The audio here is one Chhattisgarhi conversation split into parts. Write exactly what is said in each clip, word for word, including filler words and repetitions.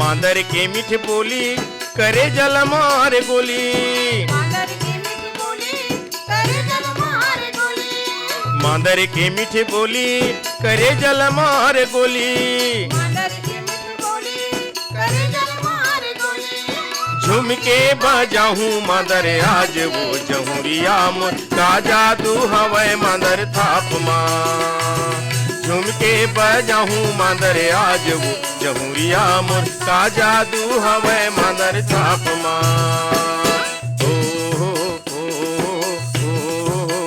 मांदर के मीठ बोली, करे जल मार गोली। मांदर के मीठ बोली, करे जल मार गोली। मांदर के मीठ बोली, करे जल मार गोली। मांदर के मीठ बोली, करे जल मार गोली। झुमके बजाहूं मांदर आज वो जहुरिया मोर, का जादू हवय मांदर थाप मा। झुमके बजाहूं मांदर आज वो जहुरिया मोर, का जादू हवय मांदर थाप मा। ओ, ओ, ओ, ओ, ओ, ओ।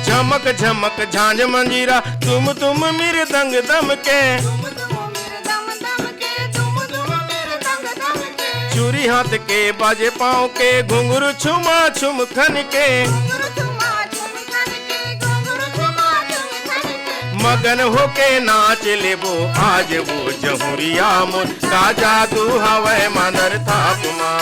झमक झमक झांझ मंजीरा, तुम तुम मिरदंग दमके। तुम तुम मिरदंग दमके, तुम तुम मिरदंग दमके। चूरी हाथ के बाजे पाँव के, घुंघरू छुमा छुम खनके। घुंघरू छुमा छुम खनके, घुंघरू छुमा छुम खनके। मगन होके नाच लेबो आज वो जहुरिया मोर, का जादू हवय मांदर थाप मा।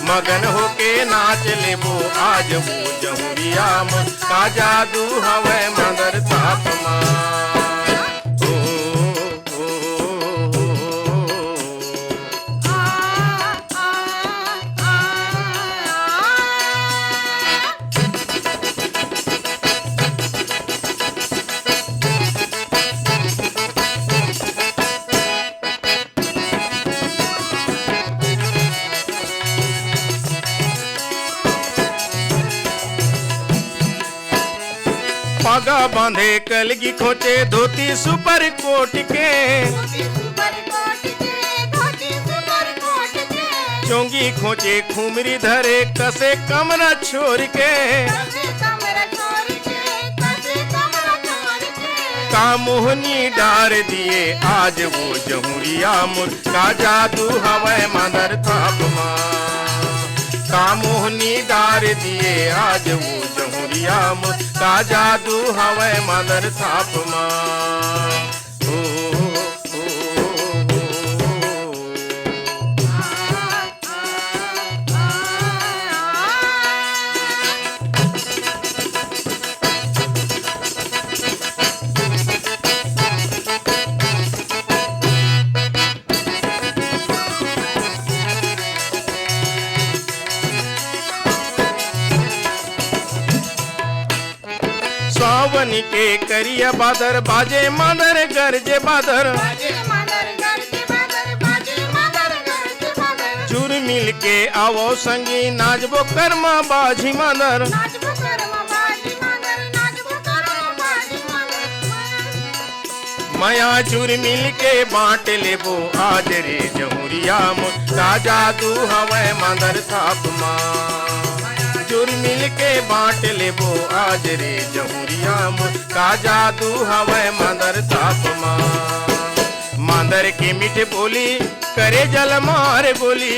मगन होके नाच लेबो आज वो जहुरिया मोर, का जादू हवय मांदर थाप मा। ओ, ओ, ओ, ओ, ओ। पागा बांधे कलगी खोचे धोती सुपर कोट के। धोती सुपर कोट के, धोती सुपर कोट के। चोंगी खोचे खुमरी धरे कसे कमरा छोर के। कसे कमरा छोर के, कसे कमरा छोर के। का मोहनी डार दिए आज वो जहुरिया मोर, का जादू हवय मांदर थाप मा। का मोहनी डार दिए आज वो जहुरिया मोर, का जादू हवय मांदर थाप मा। ओ, ओ, ओ, ओ, ओ। सावन के करिया बादर बाजे मांदर गरजे बादर। बाजे मांदर गरजे बादर, बाजे मांदर गरजे बादर। जुर मिल के आवो संगी नाचबो करमा बाजी मांदर। नाचबो करमा बाजी मांदर, नाचबो करमा बाजी मांदर। मया जुर मिल के बांट लेबो आज रे जहुरिया मोर, का जादू हवय मांदर थाप मा। जुर मिल के बांट लेबो आज रे जहुरिया मोर, का जादू हवय मांदर थाप मा। मांदर के मीठ बोली करे जल मार गोली।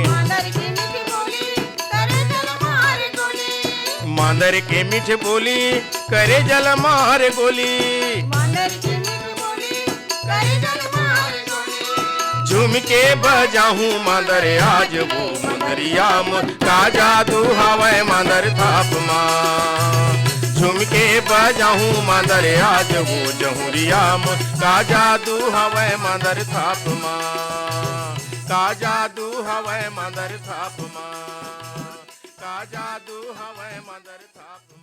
मांदर के मीठ बोली करे जल मार गोली। मांदर के मीठ बोली करे जल मार गोली। मांदर के मीठ बोली करे जल मार गोली। झुमके बजाहूं मांदर आज वो मुंदरिया मोर, का जादू हवय मांदर थाप मा। झुमके बजाहूं मांदर आज वो जहुरिया मोर, का जादू हवय मांदर थाप मा। का जादू हवय मांदर थाप मा। का जादू हवय मांदर थाप मा।